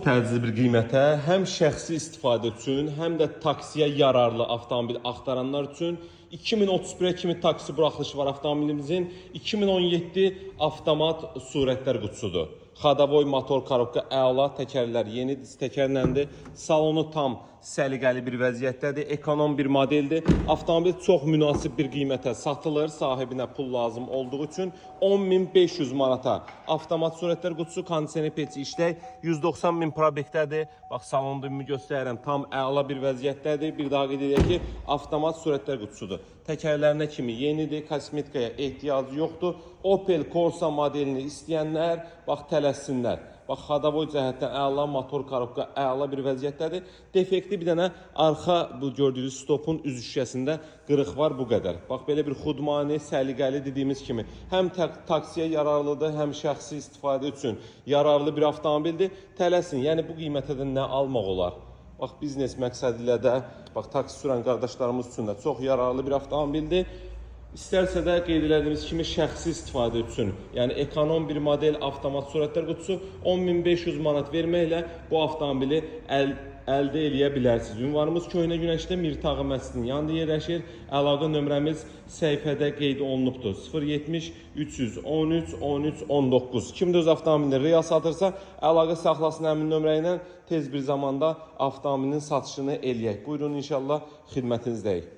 Təcili bir qiymətə həm şəxsi istifadə üçün, həm də taksiyə yararlı avtomobil axtaranlar üçün 2031-ə kimi taksi buraxılışı var avtomobilimizin. 2017 avtomat surətlər qutusudur. Xadavoy motor, korobka əla, təkərlər yeni disk təkərləndir. Salonu tam səliqəli bir vəziyyətdədir. Ekonom bir modeldir. Avtomobil çox münasib bir qiymətə satılır. Sahibinə pul lazım olduğu üçün 10.500 manata. Avtomat surətlər qutusu, kondisioner, peçi işlək, 190 min probekdədir. Bax, salonu ümumi göstərirəm. Tam əla bir vəziyyətdədir. Bir daha qeyd edək ki, avtomat surətlər qutusudur. Təkərlərinə kimi yenidir, kosmetikaya ehtiyacı yoxdur. Opel Corsa modelini istəyənlər bax tələssinlər. Bax, xadavoy cəhətdən əla, motor korobka əla bir vəziyyətdədir. Defekti bir dənə arxa bu gördüyünüz stopun üz şüşəsində qırıq var, bu qədər. Bax, belə bir xudmani, səliqəli, dediyimiz kimi həm taksiyə yararlıdır, həm şəxsi istifadə üçün yararlı bir avtomobildir. Tələsin. Yəni bu qiymətə də nə almaq olar? Bax, biznes məqsədi ilə də, bax, taksi sürən qardaşlarımız üçün də çox yararlı bir avtomobildir. İstərsə də qeyd elədiyimiz kimi şəxsi istifadə üçün, yəni ekonom bir model, avtomat surətlər qutusu, 10.500 manat verməklə bu avtomobili əldə eləyə bilərsiniz. Ünvanımız Köhnə Günəşdə Mirtağı məscidinin yanında yerləşir. Əlaqə nömrəmiz səhifədə qeyd olunubdur. 070 313 13 19. Kim də öz avtomobilini real satırsa, əlaqə saxlasın həmin nömrə ilə, tez bir zamanda avtomobilin satışını eləyək. Buyurun, inşallah xidmətinizdəyik.